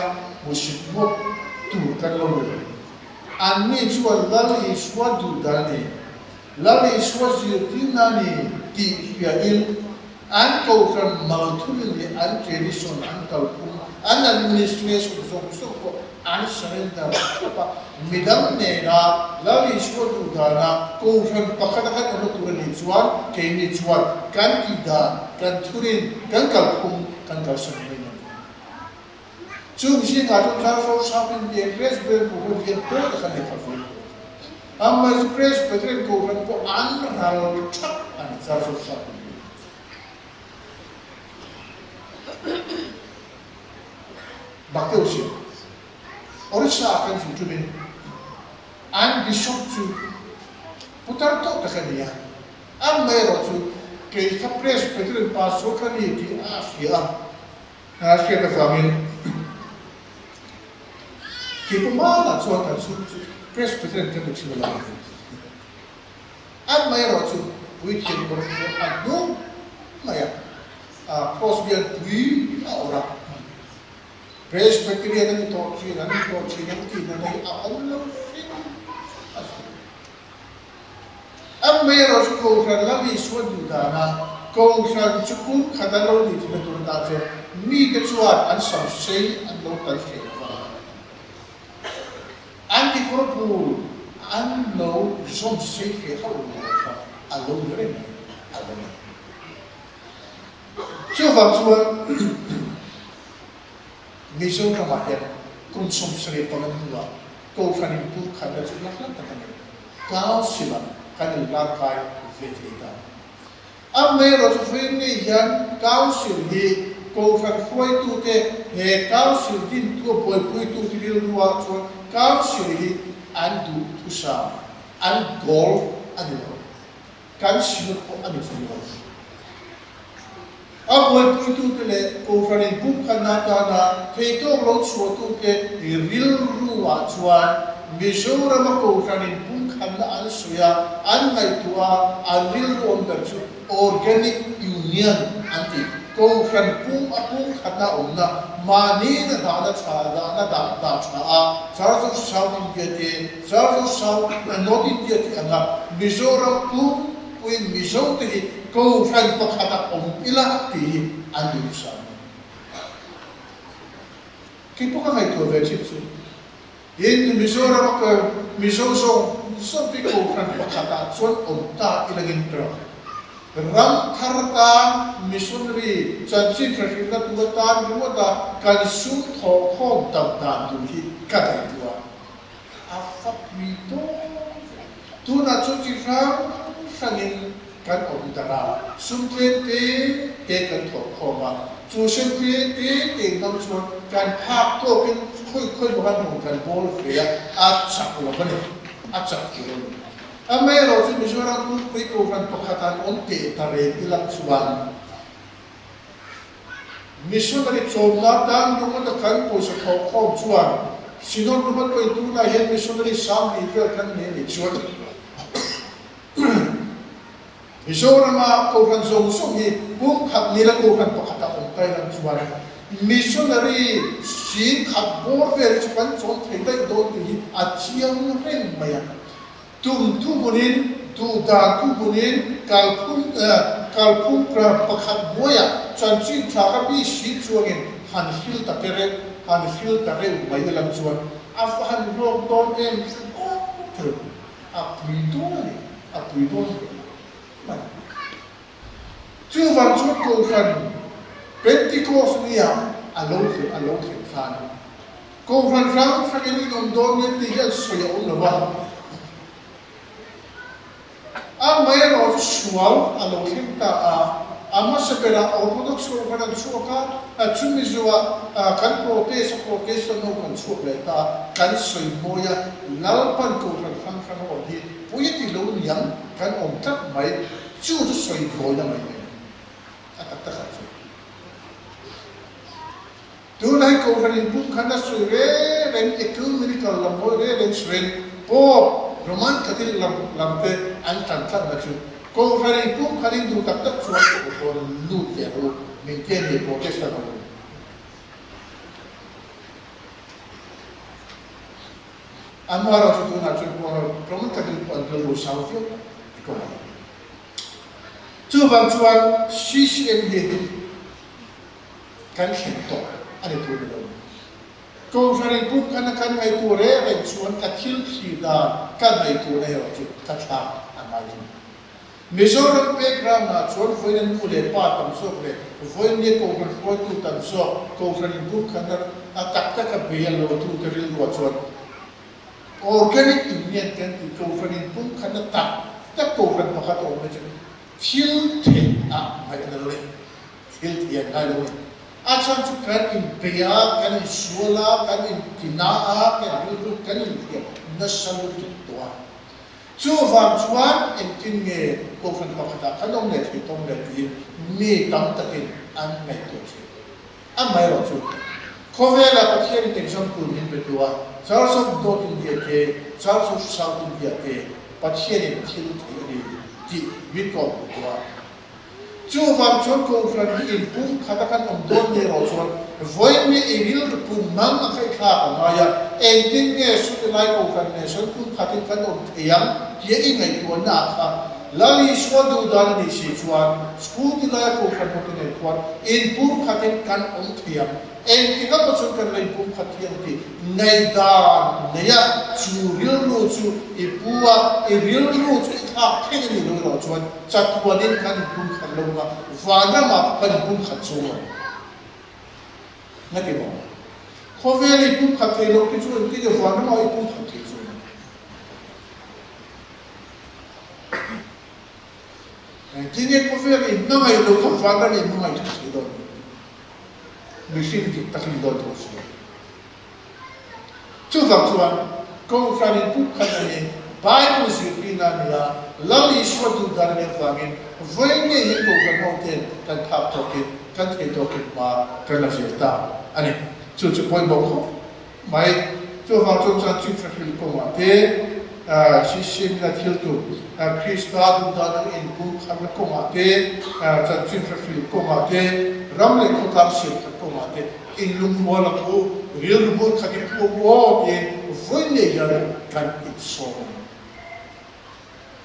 hmusit ngawt tur kan lo ni lo. Anni chuan Lal Isua duh dan a ni, Lal Isua zirtirna a ni tih hriain an kohhran malthul leh an tradition, an kalphung, an administration zawng zawng pawh an surrender thlap a. Midang nena Lal Isua duh dana kohhran pakhat a kan awmna tur a nih chuan keini chuan kan tih dan, kan thurin, kan kalphung kan kalsan mai lo. Chung zingah chuan Charles Sharpin leh Presbyterian Kohhran hian pawl tak an nei kha ve. Amah Presbyterian Kohhran pawh an ral thap a ni Charles Sharpin hi. Bakdeuh si Orissa ah kan zin ṭumin an Bishop chu putar tawh tak a ni a, amaherawh chu kei kha Presbyterian Pastor ka ni tih a hria a. A hriat avangin Keipawmana chuan kan chhung chu Presbyterian kan ni thin a lo ni. Amaherawh chu puithiam kawr chu a hnung mai a, Cross bian pui a awrh a. Presbyterian a ni tawh thin, an ni tawh thin ang tihna hi a awm lo hrim a sawi. Amaherawh chu Kohhran lam Isua duh dana Kohhran chu kum khat a lo nih thina tur ata chuan mite chuan an sam sei an lo tal hreh lo va, an kekawr bul an lo zawm sei hreh hauh lo kha a lo ni reng mai a lo ni. Chuvang chuan Mizoramah hian kum 75 hnuah Kohhran in pu khatna chu hlak hlak tak a ni. Council ah kan in lar kai ve thei ta. Amaherawh chu vawiin ngei hian Council hi Kohhran hruaitute he Council dintu a buaipuitu te rilru ah chuan Council hi an duh thusam, an goal a ni lo. Kan synod pawh a ni chung lo. A buaipuitute leh Kohhran inpumkhatna atana theitawk lo chhuahtute rilruah chuan Mizorama Kohhran inpumkhatna an sawi a, an ngaihtuah a, an rilru awm ber chu Organic Union an ti. Kohhran pum a pumkhatna awmna, mahniin a dahna tha, dahna dah dah tha a, Church of South India te, Church of South North India te anga Mizoram pum puiin Mizo te hi Kohhran pakhat a awm ila tih hi an duh nasa a ni. Kei pawh ka ngaihtuah ve thin chu in Mizoram a kal Mizo zawng zawng te Kohhran pakhat ah chuan awm ta ila ngin ber ang. Ram thar tan missionary chanchin hre hrilhna tur atan ringawt a kan sum thawhkhawm tam dan tur hi ka ngaihtuah a fak mi dawn ve. Tunah chuan chi hrang hrangin kan awm darh a, sum tlem te te kan thawh khawm a, chu sum tlem te te hmang chuan kan phak tawkin khawi khawi maw kan hmang kan bawl ve a, a chak lo a ni, a chak tur a ni. Amaherawh chu Mizoram Pulpui Kohhran pakhat an awm teh ta reng ilang chuan Missionary chawmna tan ringawta kan pawisa thawh khawm chuan Synod ringawt pawhin tunah hian missionary sang hnih vel kan nei a nih chuan Mizorama Kohhran zawng zawng hi pum khat nila Kohhran pakhata awm tai lang chuan missionary sing khat bawr vel hi chu kan chawm thei daih dawn tih hi a chiang reng mai a. Tum thu hmunin, duh dan thu hmunin kalphung kalphung pakhat hnuaiah chanchin tha ka mi si chuangin han hril ta te reuh, han hril ta reuh mai lam chuan a va han hlawk dawn em awk theuh. A pui dawn a ni, a pui dawn hle mai. Chuvang chuan Kohhran Pentecost nia a lo thlen a lo thlen khan Kohhran hrang hrangin in awm dawn nia tih hi an sawi a awm lo va. Amaherawh chu sual a lo thleng ta a, a hmasa berah Orthodox Kohhran an chhuak a, chumi zuah kan Protest a Protestant ho kan chhuak leh ta a, kan sawi mawi a, Lalpan Kohhran hrang hrang a awm hi pui a ti lo niang kan awm tlat mai. Chu chu sawi buaina mai mai a tak tak ah chuan tunah hi Kohhran in pum khan a sawi reng reng ecumenical lam hawi reng reng sawiin. Pope, Roman Catholic lam lam te an tan tlatna chu Kohhran in pumkhat in duh tak tak chuan rawn lut ve rawh u, min ti a ni Protestant ho in. Amaherawhchu tunah chuan Roman Catholic pawh an rilru sau viau tawh i ko ang. Chuvang chuan CCM hi kan thlen tawh a ni tur ni lo. Kohhran in pumkhatna kan ngaihtuah reng reng chuan ka thil thlir dan ka ngaihtuahna erawh chu ka thlak a ngai thung. Mizoram background ah chuan vawiin a nu leh pa tam zawk leh vawiin nia kohhran hruaitu tam zawk kohhran in pumkhatna a tak taka bei a lo tute rilruah chuan organic union kan tih kohhran in pumkhatna tak tak kohhran pakhat a awmna chu thil theih ah ngaih a na lo e. Thil thei an ngai lo a ni. A chhan chu kan inbei a, kan insual a, kan intina a, kan rilru kan inhliam nasa lutuk tawh a. Chuvang chuan engtin nge Kohhran pakhatah kan awm leh thei tawng leh tiin mi tam takin an ngaihtuah thin. Amaherawh chu, khawvela Pathianin example min pe tu a, Church of North India te, Church of South India te Pathianin thil thei a ni tih min kawhhmuh tu a. Chuvang chuan Kohhran hi inpum khat a kan awm dawn nge erawh chuan vawiin i rilru pum mang a khaihthlak a ngai a, engtin nge chuti lai Kohhran nen sawn pum khatin kan awm thei ang tia i ngaihtuahna ah kha Lal Isua duh dan a nih si chuan school ti laia Kohhran hote nen khuan inpum khatin kan awm thei ang. Engtik a pawh chuan kan la inpum khat thiang tih ngaihdan nei a, chu rilru chu i pu a, i rilru chu i thlak thleng a nih loh erawh chuan chatuanin kan inpum khat lo nga, vanramah pawh kan inpum khat chung lo. Ngati maw? Khawvel i pum khat thei loh te chu engtin nge vanramah i pum khat thei chung ang? Engtin nge khawvel i hmangaih loh kha vanram i hmangaih thei thei dawn? Mihring dik takin dawn tho si. Chuvang chuan Kohhran in puk khat a ni, Bible zirtirna a ni a, Lal Isua duh dan a nih avangin vawiin ngei hi Kohhran ho ten kan phak tawkin, kan thei tawkin hma kan la zel ta a ni. Chu chu pawimawh khawp mai. Chuvang chuan chanchin tha hril kawngah te, Sisina thil tur, Krista duh dan ang inpumkhatna kawngah te, chanchin tha hril kawngah te, ram leh khawtlang siamkhat kawngah te inlungrual ang u, rilru hmun khat i pu ang u aw tiin vawi ngei hian kan insawm a ni.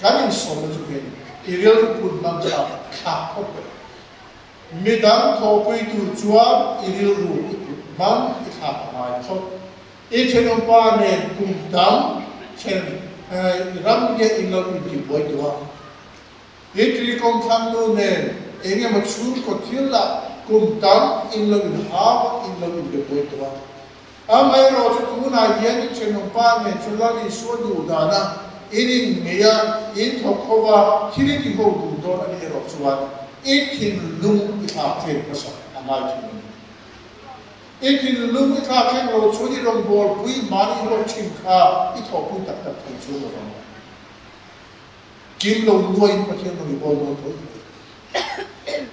Kan insawmna chu hei i rilru put hmang kha thlak phawt rawh. Midang thawhpui tur chuan i rilru i put hmang i thlak a ngai phawt. I thenawmpa nen kum tam then ram nge in lo intibuai duh a? I tuikawng thlang nu nen eng emaw chhungkaw thil ah kum tam in lo inhau a, in lo inbebuai duh a? Amaherawh chu tunah hian i thenawmpa nen chu Lal Isua duh dana in inngeih a, in thawk ho a, thil i ti ho duh dawn a nih erawh chuan i thinlung i thlak thleng hmasa a ngai thung a ni. I thinlung i thlak thleng lo chuan i rawngbawlpui mahni i ruat thin kha i thawhpui tak tak thei chu lo vang. Kim lo nuaiin Pathian rawn i bawl dawn tho tih.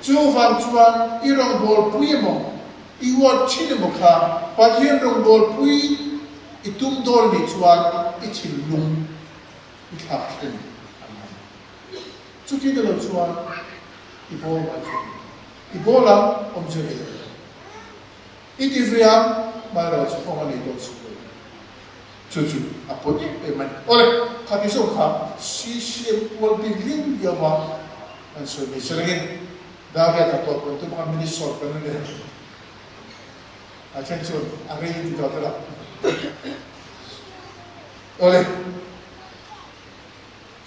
Chuvang chuan i rawngbawlpui emaw, i uat thin emaw kha Pathian rawngbawlpui i tum dawn anih chuan i thinlung i thlak thleng a ngai. Chuti ni lo chuan i bawl ngai chuan I bawl ang, awmzia nei lo. I ti ve ang, hmairawl chu kawng a nei dawn si lo. Chu chu a pawi em em mai. Awle, khati zawk kha CCM pual bik liau liau a an sawi mai che rengin Dariat a tawp kan tum anga minute sawt kan la nei ang. A then chuan a rei ti ta tel a. Awle,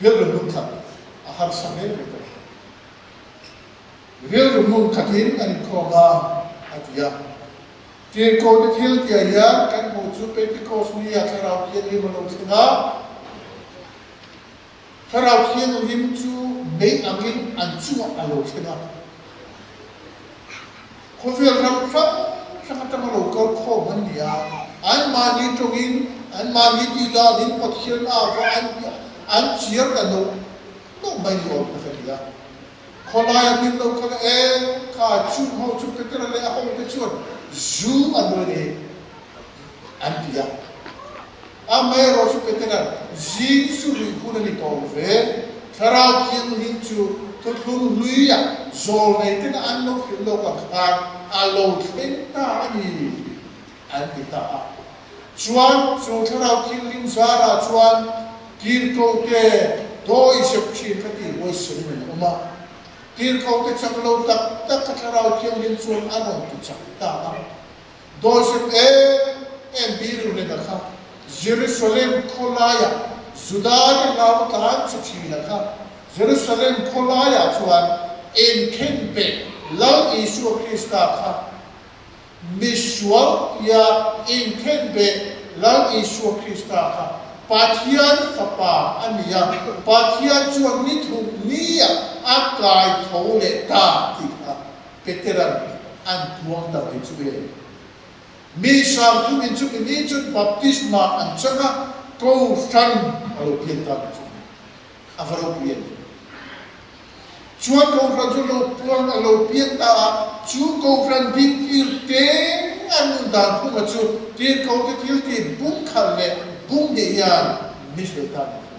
rilru hmun khat a harsa hle mai ta. Rilru hmun khatin an inkhawm a, a ti a. Tirhkohte thil tihah hian kan hmuh chu Pentecost nia Thlarau Thianghlim a lo thleng a. Thlarau Thianghlim chu mei angin an chungah a lo thleng a. Khawvel ram hrang hrang atanga lo kal khawm an ni a, anmahni tawngin, anmahni tihdanin Pathian a va an chiar ta nawk nawk mai ni awm tak a ni a. Khawlaia min lo kal e, kha chung ho chu Petera leh a hote chuan zu an rawn ei an ti a. Amaherawh chu Petera Zing chu ruih hun a ni tawh lo ve. Thlarau Thianghlim chu thuthlung hluia zawlnei tena an lo hrilh lawk ang khan a lo thleng ta a ni, an ti ta a. Chuan chu Thlarau Thianghlim zarah chuan tirhkohte dawihzep thin kha tihhuaisen in an awm a. Tirhkohte chak lo tak tak kha Thlarau Thianghlim chuan a rawn ti chak ta a. Dawihzep em em biru lena kha Jerusalem khawlaiah Judate hlau tlan che thina kha Jerusalem khawlaiah chuan inkhenbeh Lal Isua Krista kha Misual tia inkhenbeh Lal Isua Krista kha Pathian Fapa a ni a, Pathian chuan ni thum niah a kai tho leh ta tih kha Petera'n an puang ta mai chu e. Mi sang thumin chumi ni chuan baptisma an chang a, Kohhran a lo pian ta mai chu a va ropui em! Chuan Kohhran chu lo puang a lo pian ta a, chu Kohhran ding tir teng an nun dan phunga chu tirhkohte thil tih bung khalh leh bung hnih hian mi hrilh ta mai chu.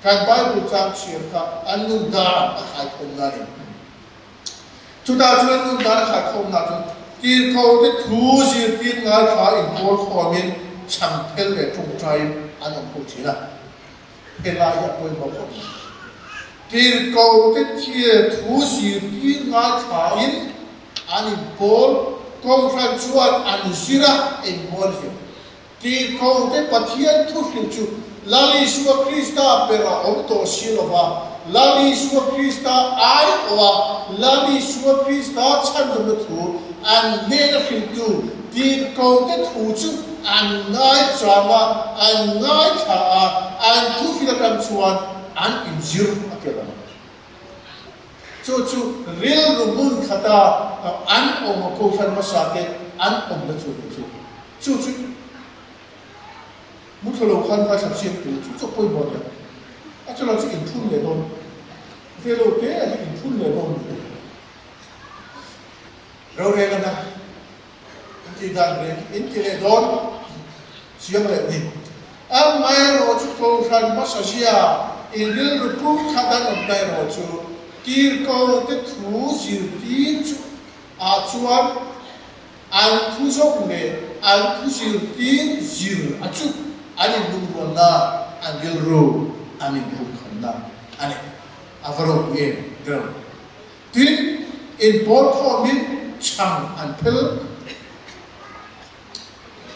Kan Bible chang chhiar kha an nun dan a khaikhawm nan in. Chutah chuan nun dan a khaikhawmna chu tirhkohte thu zirtir ngaithla inpawl khawmin chhang phel leh tawngtaiin an awm ho thin a. Helai hi a pawimawh khawp mai. Tirhkohte thu zirtir ngaithlain an inpawl Kohhran chuan an zir a, engmaw an zir? Tirhkohte Pathian thuhrilh chu Lal Isua Krista ber a awm tawh si lo va, Lal Isua Krista aiawha Lal Isua Krista chhandamna thu an hnena hrilhtu tirhkohte thu chu an ngaichang a, an ngaithla a, an thuhrilh atang chuan an inzir a tel ang. Chu chu rilru hmun khata an awm a Kohhran hmasate an awmna chu ni chu. Chu chu muthla lo khan ngaithla chiang tur chu chu pawimawh nia. A chula chu inthun leh dawn ve lo te a hi inthun leh dawn ni. Rorel ana in tih dan reng in ti leh dawn chiang leh ni. Amaherawh chu Kohhran hmasa zia in rilru pum khat an awm ta erawh chu tirko te thu zirtir chu ah chuan An thu zawk leh an thu zirtir zir a chu an inlungrualna, an rilru an inpumkhanna a ni. A va ropui em ber. Tin, inpawl khawmin chhang an phel.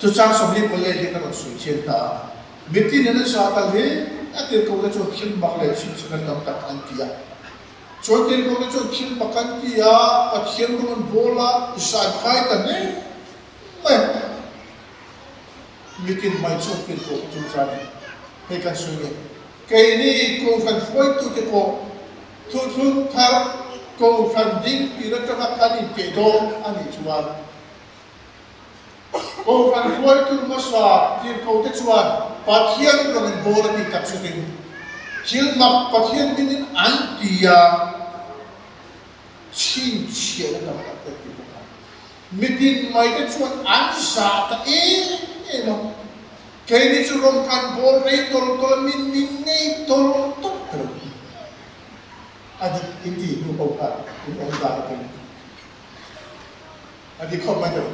Chu chang 44 hi ka rawn sawi chian ta a. Mitin in an sa tal hi a tirhkohte chuan thil mak leh chhinchhiahna tam tak an ti a. Chuan tirhkohte chuan thil mak an ti a, Pathian rawng an bawl a, zan kai ta hle mai a. Mitin mai chuan tirhkohte chu zan in hei kan sawi nge. Keini Kohhran hruaitute pawh thuthlung thar Kohhran ding tir atanga kan inteh dawn a nih chuan Kohhran hruaitu hmasa tirhkohte chuan Pathian rawng in bawl a tih tak chutin thil mak Pathian hmingin an ti a, chhinchhiahna tam tak te an ti bawk a. Mitin maite chuan an zah ta em em a, keini chu rawng kan bawl rei tawlh tawlh a, min min ngei tawlh tawlh ta lo. A dik in tih hnu ho kha in awm dan atangin. A ti khawp mai tawh.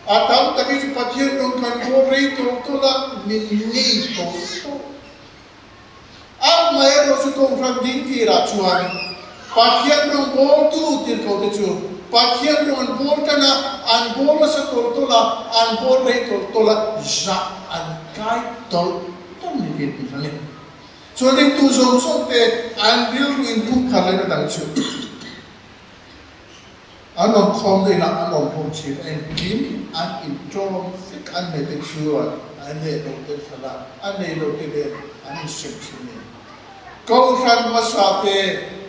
A tam tak hi chu Pathian rawn kan haw rei tawlh tawlh a, min ngei tawlh tawlh. Amaherawh chu Kohhran ding tirah chuan Pathian rawn bawltu tirhkohte chu Pathian rawn an bawl tan a, an bawl nasa tawlh tawlh a, an bawl rei tawlh tawlh a, zah an kai tawlh tawlh ni tiin an hlan e. Chuan ringtu zawng zawngte an rilru inpumkhat lehna dang chu. An awm khawm na inah an awm ho thin engkim an intawm vek an nei te chuan an leh lo te thlan a, a nei lo te nen an insem thin a ni. Kohhran hmasa te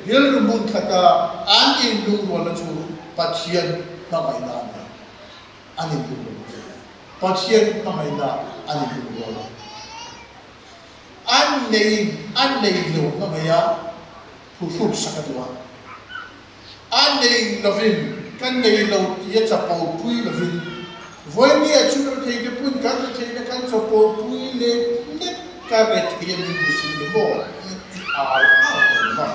rilru hmun khata an inlungrualna chu Pathian hmangaihna a ni a, an inlungrualna chu Pathian hmangaihna an inlungrual a. An nei an nei lo hmangaiha phuhruk sak a duh a. A nei lovin, ka nei lo tih a chapo pui lovin, Vawinia chu rethei te pun kan retheihna kan chapo pui lek lek Ka rethei a min hmu sin ni maw? I ti al al tawh ni maw?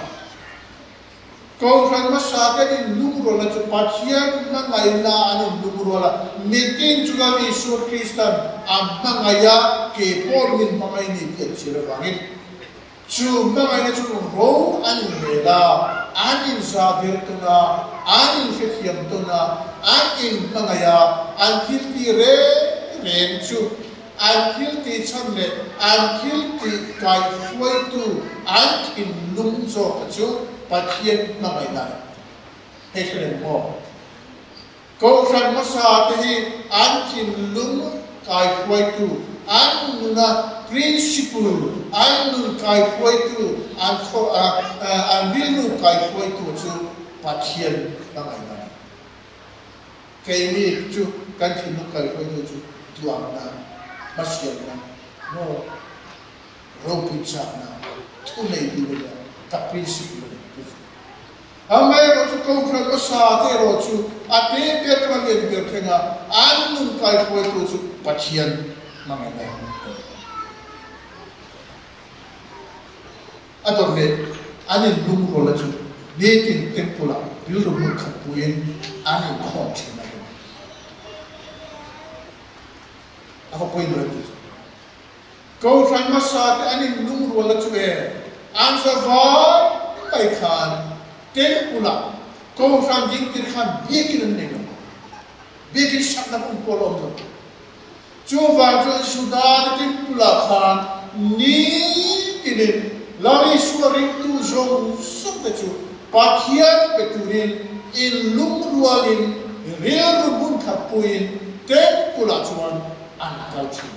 Kohhran hmasa te an inlungrualna chu Pathian hmangaihna an inlungrual a, mitin chu Lal Isua Kristan a hmangaih a, kei pawh min hmangaih ni tih an chhiar avangin chu hmangaihna chu ro an inrel a, an inzahdir tawn a, an inhrethiam tawn a, an inhmangaih a, an thiltih reng reng chu An thil tih chhan leh an thil tih kaihhruaitu an thinlung zawka chu Pathian hmangaihna a ni. Hei hre reng maw? Kohhran hmasa te hi an thinlung kaihruaitu, an nuna principle, an nun kaihruaitu, an an rilru kaihruaitu chu Pathian hmangaihna a ni. Keini chu kan thinlung kaihruaitu chu tuamna, hmasialna, maw ropui chakna, thu nei tur a nia, ka principle a ni ti chu. Amaherawh chu Kohhran hmasa te erawh chu a te ber tanga lian ber thlenga an nun kaihruaitu chu Pathian hmangaihna a ni. A dawt leh an inlungrualna chu nitin temple-ah rilru hmun khat puiin an inkhawm thin a ni. A va pawimawh em tih chu. Kohhran hmasa te an inlungrualna chu e an za vai mai khan temple-ah kohhran dingtir khan biakin an nei lo. Biakin sakna hmun pawh a la awm lo. Chuvang chuan Juda te temple-ah khan nitinin Lal Isua ringtu zawng zawng te chu Pathian pe turin in lungrualin rilru hmun khat puiin temple-ah chuan an kal thin.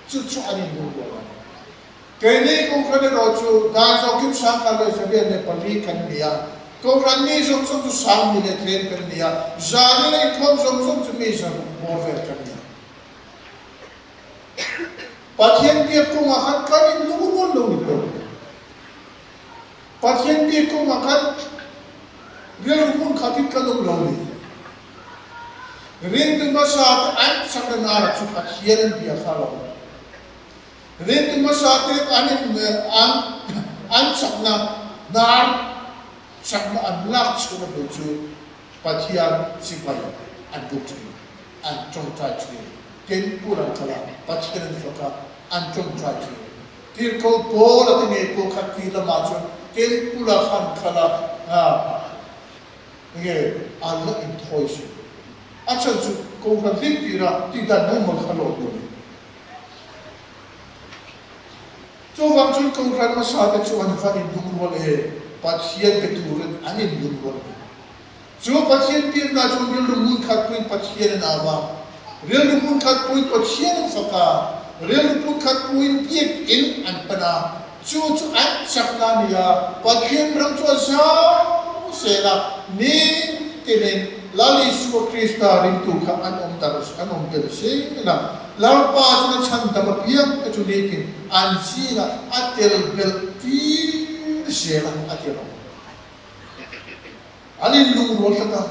Chu chu an inlungrual a ni. Keini Kohhran erawh chu dan zawk kim 10,104 kan ni a, Kohhran mi zawng zawng chu sang mi leh tlem kan ni a, zanin a inkhawm zawng zawng chu mi zaruk bawr vel kan ni. Pathian biak kawngah khan kan inlungrual lo ni lo. Pathian biak kawngah khan rilru hmun khatin kan awm lo ni. Ringtu hmasa te an chakna nara chu Pathian an bia kha lo. Ringtu hmasa te an in an an chakna hnar chakna an lak chhuahna bul chu Pathian chibai an buk thin, an tawngtai thin. Temple an kal a, Pathian an fak a, an tawngtai thin. Tirhkoh Paul a ti ngei pawh kha ti lamah chuan temple a khan kal a, nge an la inthawi thin. A chhan chu Kohhran hlim tira tihdan mumal kha lawm lo ni. Chuvang chuan Kohhran hmasa te chu an va inlungrual e, Pathian pe turin an inlungrual ve. Chu Pathian pianna chuan rilru hmun khat puiin Pathian an au a, rilru hmun khat puiin Pathian an fak a, rilru hmun khat puiin biakinn an pan a, chu chu an chakna a ni a, Pathian ram chu a zau zel a, nintinin Lal Isua Krista ringtu kha an awm dar an awm tel zel a. Lalpa chuan a chhandam apiang te chu nitin an zingah a tel belh tir zel a, a ti rawh. An inlungrual tlat a,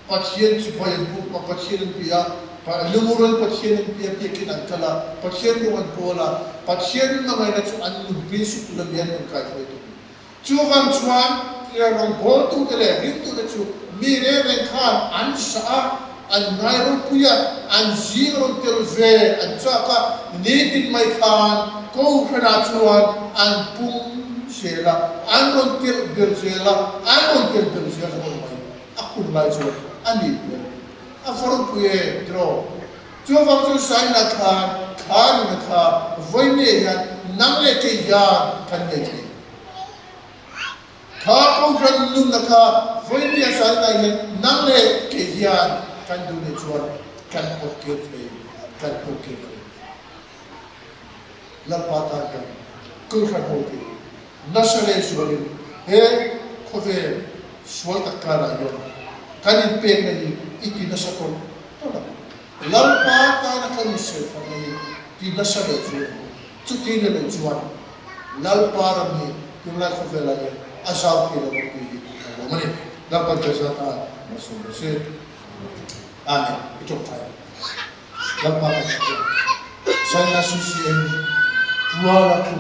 Pathian chu vawi an buk a, Pathian an bia a, lungrual Pathian an bia biakin an kal a, Pathian rawng an pawl a, Pathian hmangaihna chu an nun principle a ni, an nun kaihruai tum. Chuvang chuan rawngbawltute leh ringtute chu mi reng reng khan an sah a, an ngai ropui a, an zing rawn tel ve an chak a, nitin mai khan Kohhranah chuan an pung zel a, an rawn telh ber zel a, an rawn tel ber zel ringawt mai. A hun lai chuan a nih hmel. A va ropui e tiraw? Chuvang chu Saina khan khanina kha vawinia hian nang leh kei hian kan nei thei. Kha Kohhran nunna kha vawinia Saina hian nang leh kei hian kan duh nih chuan kan pawt kir thei, kan pawt kir thei. Lalpa tan hian Kohhran ho te nasa leh zualin he khawvel sual tak karah hian kan inpekna hi i ti nasa tawlh tawlh a. Lalpa tana kan insawifarna hi ti nasa leh chu chuti ni lo chuan Lalpa ram hi tunlai khawvelah hian a zau thei lo ang tih hi a lawm a ni. Lalpa Jazia tan malsawm rawh se. Amen. I tawngtai. Lalpa kan hmu a. China CCM Puala ku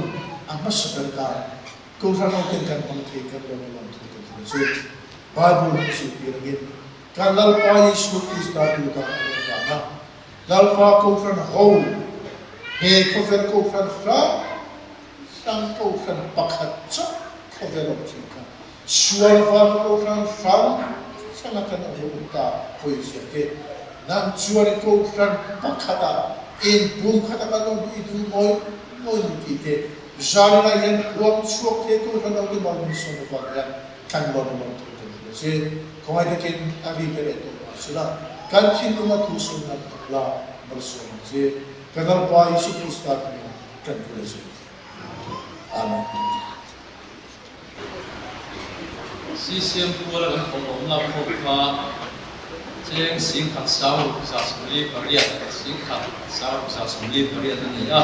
a hmasa ber dan Kohhran ho ten kan hmang thei kan lo lawm thu kan hria chu Bible a zirtir angin kan Lalpa Isua Krista tu dan a nih avanga Lalpa Kohhran ho he khawvel Kohhran hrang hrang Kohhran pakhat chauh khawvel awm thin kha sual vang Kohhran hrang hranga kan awm lo ta pawizia te nang chuan i Kohhran pakhatah inpum khata kan awm hi i duh mawi mawi ni tih te Zalina hian huam chhuak thei tur hran lo te mal min sawm avang hian kan lawm a lawm thei kan hria che. Khawngaih takin a ri te leh tawh mah sela kan thinlunga thu sawi nan tak la mal sawm ang che. Kan Lalpa Isu Krista hmingin kan kul a che. Amen. CCM puala kan thawmawmna khawm kha cheng singkhat sang 148, singkhat sang 148 a ni a.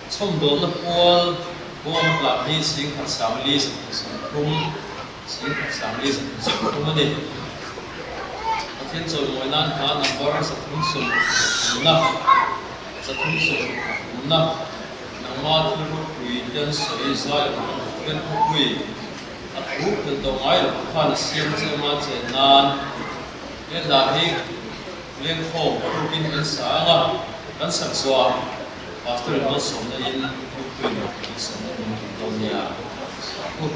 Chhawmdawlna pual bawm a tlan hi singkhat sangli 30, singkhat sangli 30 a ni. Pathian chawimawi nan kha number 333 na, 333 na, nangma thil ropui te an sawi zai awm ang Pathian khawpui a thu tel tawh ngai lo khan a siam che ema chen nan he hla hi lengkhawm tukin kan sa ang a, kan sak zawh ah Pastor in malsawmna in thupui malsawmna min tih dawn nia u.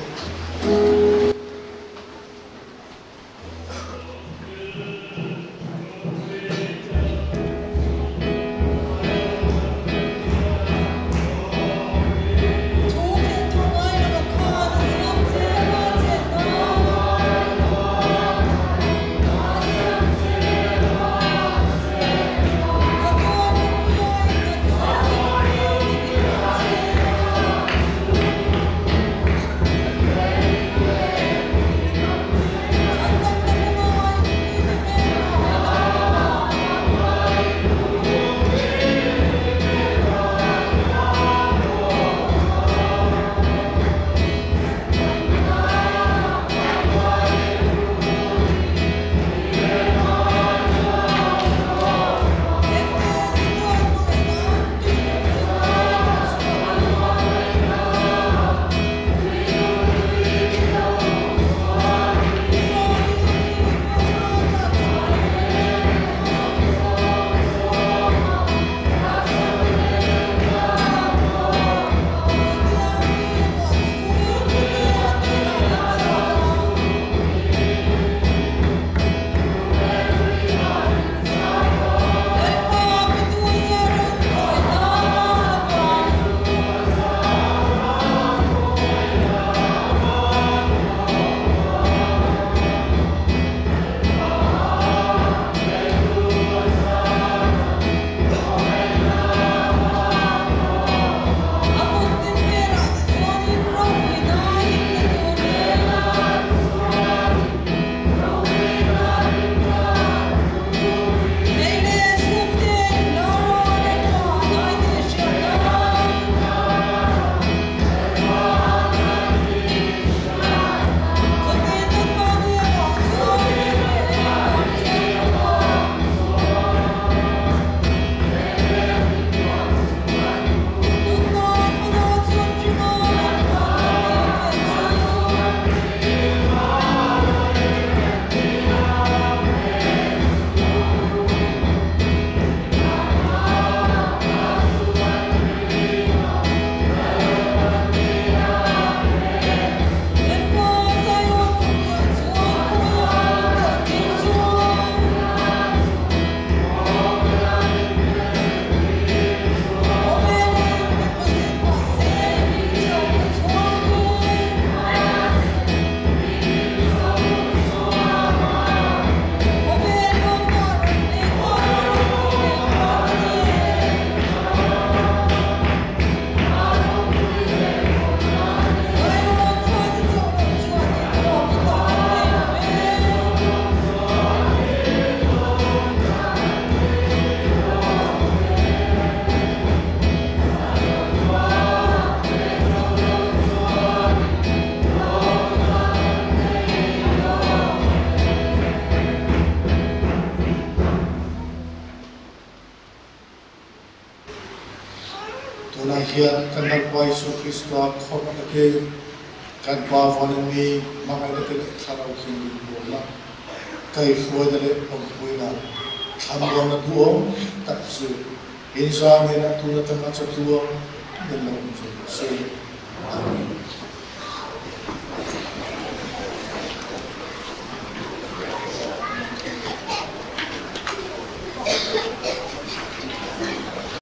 Thu thil tur ngai lo a khan a siam che a che nan. hian kan Lalpa Isua Krista khawmna te, kan Pa Vana mi hmangaihna te leh Thlarau Thianghlim pawlna, kaihruaina leh awmpuina thlamuanna duhawm tak chu inzam hnenah tun atanga chatuang min lo awm ve rawh se. Amen.